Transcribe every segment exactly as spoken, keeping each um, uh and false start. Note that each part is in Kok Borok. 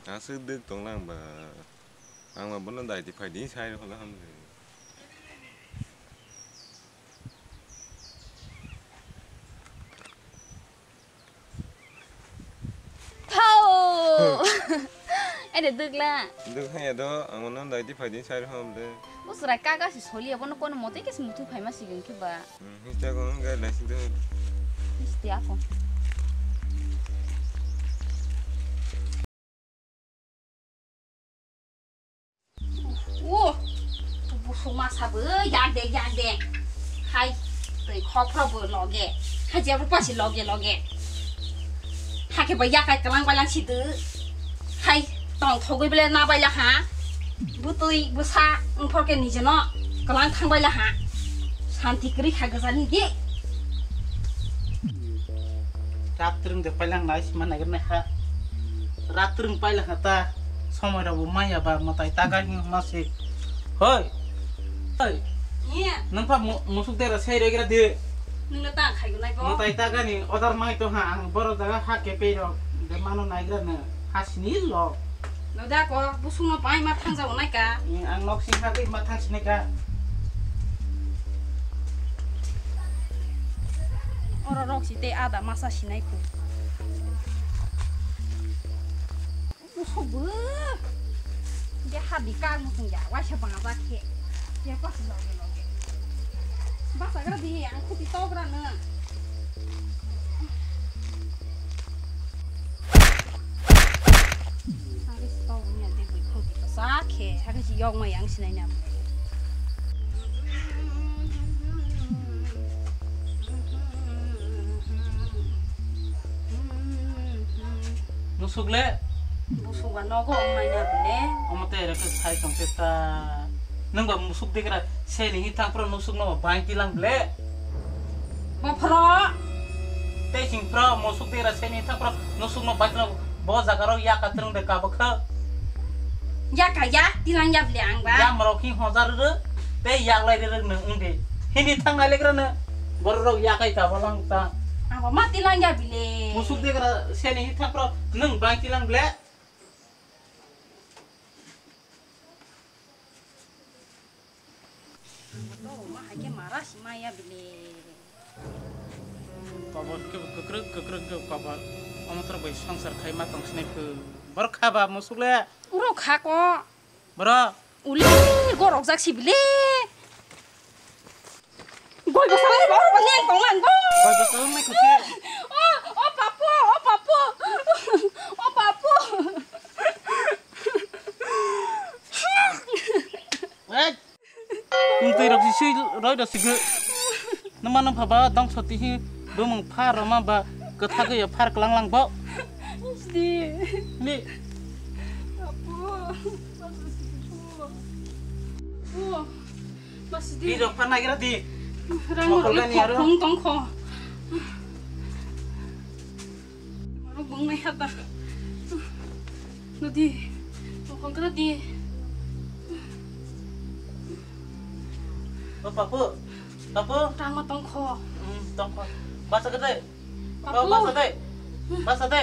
Aswk dwk tonglang ba. Ang ba bono daiti phai di sai rw hwnla hamle. Thau! Ede dwkla. Dwk hanya do, ang bono daiti phai di sai rw hamle. Usra kaga si soli abono kono mote ke si mutu phai ma sigin ke ba. Hmm, hista ko ngai lai si do. Histi ako. O, busuk masa bo yak de, yak de. Hai, twi khopro bo loge. Hai, jebro pasi loge, loge. Hake bo yakai kelang bailang si de. Hai, tong thogwi bele na baila ha. Butwi bwsa wngphor ke nije no kelang thang baila ha. Santi kwrwi kha gwjani di. Rak twrwng de pailang nai sima naigra nai ha. Rak twrwng pailang ha ta. Somoi rok bo maya ba mwtai ta gai hima se. Hoi. Hoi. Iya. Nang pha mu-, musuk dera sei regra de. Nang ta khai gunai bo. Mwtai ta gani order mai to ha ang boro jaga ha ke pe rok. De mano naigra na ha sini lo. No da ko busung no pai ma thang jao nai ka. Ang nok sing ha de ma thang sini ka. Oro rok si tei ada masa sinai khu. Usobo. Ge hadi kar mutung ya, waisa bangajak khe. Ge pas loge loge. Basa gra di, ang khuti togra nang. Hagis tau nya de bui khuti basa khe, hagis yok ma yang sinai nya. Musuk le? Musuk ba nogo ongmai na bile. Omo tei reke sai tong se ta. Nung ba musuk degra seni hi thang pro nusuk no bai tilang bile. Bophoro. Tei sing pro musuk degra seni hi thang pro nusuk no bai tilang bo jaga ro ya ka trong de ka bokha. Ya ka ya tilang ya bile ang ba. Ya maro khi hojar re tei yak lai re nung ung de. Hini thang nai legra ne boro ro ya kai ka bolang ta. Abo ma tilang ya bile. Musuk degra seni hi thang pro nung bai tilang bile. Ang bo to ma hai khe mara si maya bile. Kobor khe kwkrwk kwkrwk khe kobor. Omo toro bai swngchar khai ma tong sinai khe. Bor kha ba musuk le. Uro kha ko. Boro. Uli gorok jak si bile. Goi bwsa bai bo oro leng tong lang bo. Goi bwsa bai khuti. O, o papu, o papu. O papu. Ei. Ung twi rok si sui roi do si gw. Numa nung phaba dong soti hi bumung phar roma ba kwthagwi phar klang lang bo. Sdi. Ni. Papu. Papu. Masidi. Di rok phan nagira di. Rang mokol rok gani aro. Khong tong kho. Maro bung nai hata. Nudi. Mokol kra di. O papu. Papu. Rang ma tong kho. Hmm, tong kho. Basa kete. Papu. Papu, basa de. Basa de.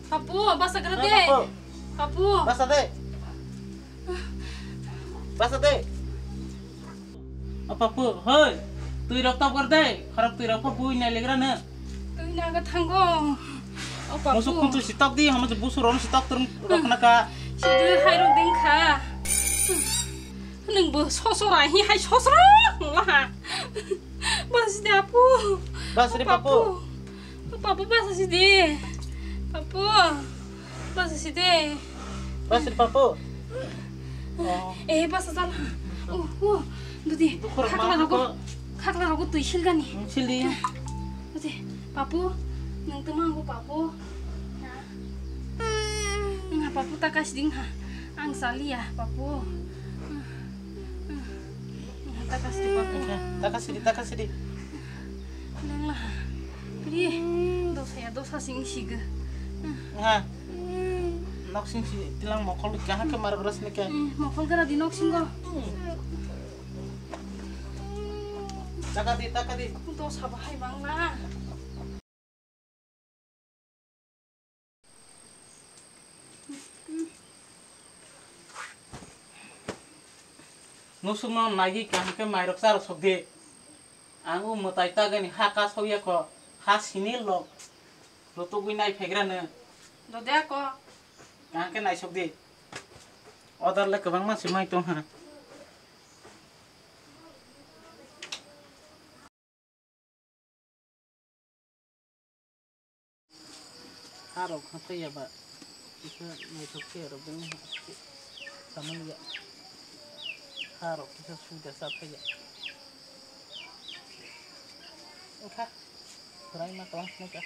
Papu, basa kra de. Papu. Papu. Basa de. Basa de. O papu, hoi. Twi rok tap gar de. Kharap twi rok papu ina legra na. Twi na ga thango. O papu. Musuk kuntu sitak di, hama busu ron sitak turun rok na ka. Sidu hai rok ding kha. Nung bo sosora hi hai sosora la. Basi de apu. Basi de papu. Papu, basa si de. Papu, basa si de. Basi de papu. Oh. Eh, basa jala. Oh, oh. Dudi. Dukhor khakla ma rogo. Khakla rogo twi silgani. Hmm, sili. Dudi. Papu, nung tuma go papu. Nga papu takas ding ha. Ang salia papu. Takas di papu. Takas di, takas di. Nang lah. Pri. Dosa ya, dosa sing siga. Nga. Nok sing si tilang mokol kahake mar beras nike. Mokol gara di nok sing go. Taka di, taka di. Dosa bahai bang lah. Musukno naiwi kaham khe mairok charok sok di. Ang o mwtai tagani ha kasok ya kho, ha sinil rok rutugwi nai phegra no. Dode ako. Kaham khe naisok di. Order le kwbangma se mai tong ha. Harok hapai ya ba. Kisa naithok khe rok bini samani ya. Harok kisa suda sa phai ya. Wngkha. Kwrai ma tong sini ka.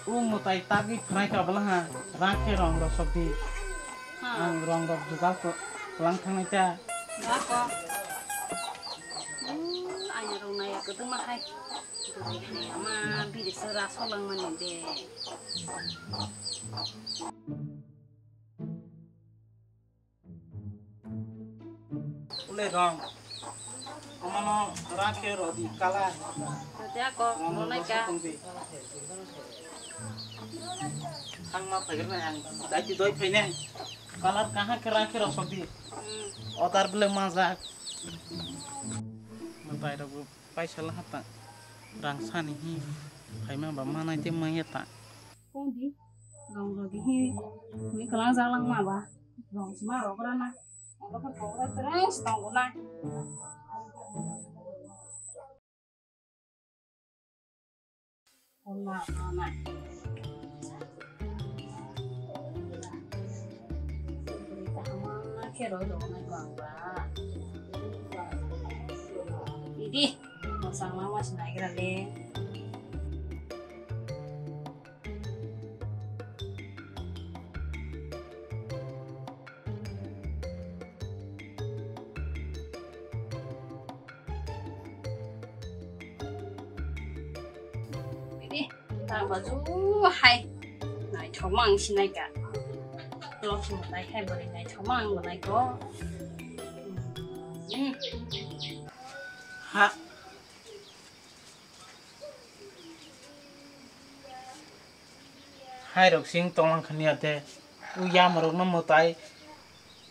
O mwtai tagwi phnai ka bwla ha, rang khe rong rok sok di. Ha. Ang rong rok jugal ko-, lang thangnai ta. Ba ko. Hmm, anya rong nai ya kwdwma hai. Kwdwma hai ama biri se ra solang mani de. Ule rong. Omono rakhe rodi kala. Rodi ako, rong rok monai ka. Sotong di. Ang ma phaigrana ang. Daiti doi phaine. Kalar kaha khe rakhe rosok di. Hmm. Otar bele majak. Mwtai rok paisa la hata. Rang sani hi. Phaima ba manai te maya ta. Kondi, rong rodi hi, mui kwlang jak langma ba, rong sima rok rana, ang dokhe kok rok kwrwng se tongo na. Wngma wngma. Kaham wngma khe roi rok nai bang ba. Idi, mosang langma se naigra le. Ini, tambah tuh, hai. Naithokma ang sinai ka. Lokhi mwtai khai bwrwi naithokma ang bo naikho. Hmm. Ha. Hai rok sing tonglang khani ate. U yam rok no mwtai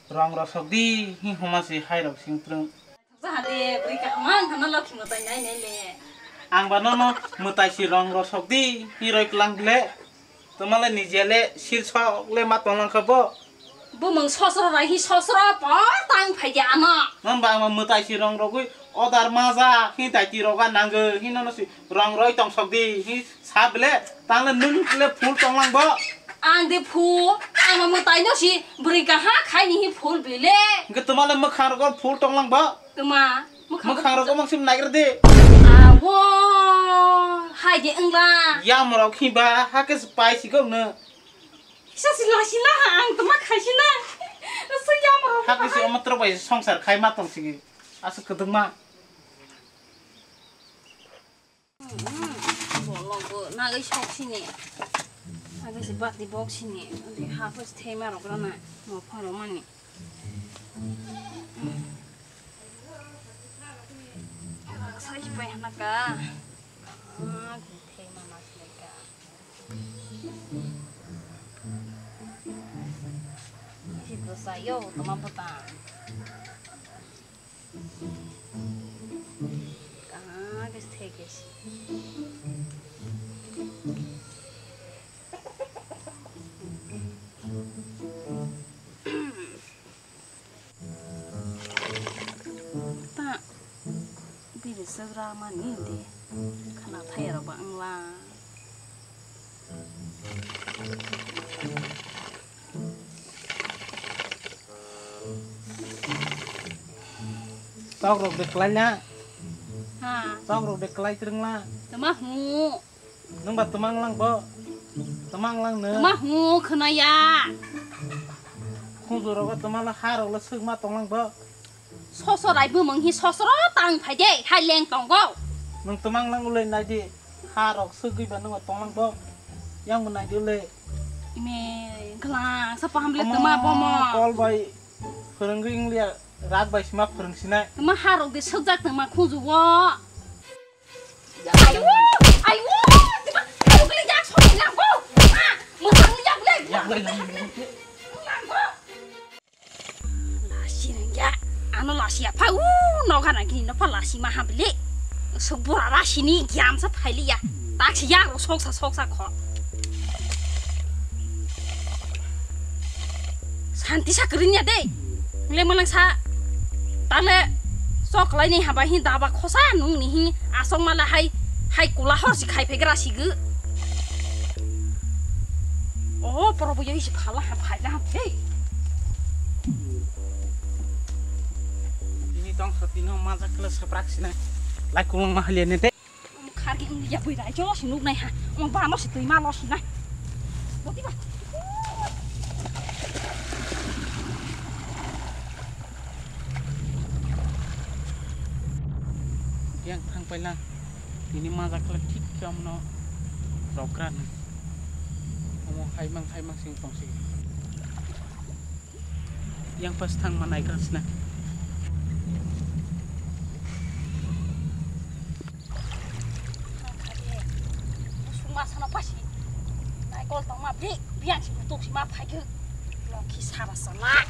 rong rosok di hi homa si hai rok sing prung. Jahade bui ka mang khana lokhi mwtai nai nai le. Ang ba no no mwtai si rong rosok di hi roi klang le. Tomale nije le sir sok le ma tonglang kha bo. Bumung sosro rai hi sosro por tang phai di ano. Nang ba ang mwtai si rong rogwi odar maja hi dai ti roga nangwi hi nono si rong roi tong sok di hi sa bele tang le nung le phul tong lang bo. Ang de phul ang mwtai no si bwrwi ka ha khai ni hi phul bele. Ge tomale mwkhang rogo phul tong lang bo. Tuma mwkhang rogo mang sim nai de. Awo hai de wngla. Yam rok hi ba ha ke pai si go no. Kisa sila sila ha ang tuma khai sina. Suyam rok. Hakhe se omo trok bai songsar khai ma tong sigi. Aswk kwdwkma. Bolong bo nagwi sok sini. Nagwi se bati bok sini. Ande ha pos thema rok rana. Mo pharo mani. Sai pai hana ka. Ah, thema mas ka. Isi bwsa yo toma bwtang. Kaha khe se thai khe se. Ta bini swkra mani di khana thaya rok ba wngla. Tok rok de klai na. Ha. Tok rok de klai trwng la. Tama hu. Nung ba twmang lang bo. Twmang lang no. Twma hu khwnaya. Khunju rogo twma la ha rok le swkma tong lang bo. Sosor ai bumung hi sosoro tang phai de hai leng tongo. Nung twmang lang ulai nai di. Ha rok swgwi ba nung tong lang bo. Yang bo nai di ulai. Ime glang sa paham le twma bomo. Kol bai phwrwngwi wng liya rak bai sima phwrwng sinai. Twma ha rok de swkjak twma khunju o. Ayo, ayo, twma, ayo, kali, Lasi rengya, ano lasi apa u noga nang kini nopa lasi ma habli. Subura lasi ni giam sa phaili ya. Tak si ya ro sok sa sok sa kho. Santi sa kering ya dei. Ngle malang sa. Tale sok lai ni haba hin daba khosa nung ni hin asong mala hai hai kula hor si khai phegra si gu. Oh, poro bo yoi si phala ha phai na ha phai. Ini tong sa tino maja kle saprak sina. Lai kulung ma haliya ne te. Khargi ya bui rai jo si nuk nai ha. Mo ba no si tui ma lo si na. Boti ba. Yang thang paila. Ini maja kle thik khe omno rokra na. Omo haimang haimang sing tongsi. Yang pas thang ma naigra sna. Suma sana pasi. Naikol tong ma bri, biang si tuk si ma phai khe. Lokhi sara sala.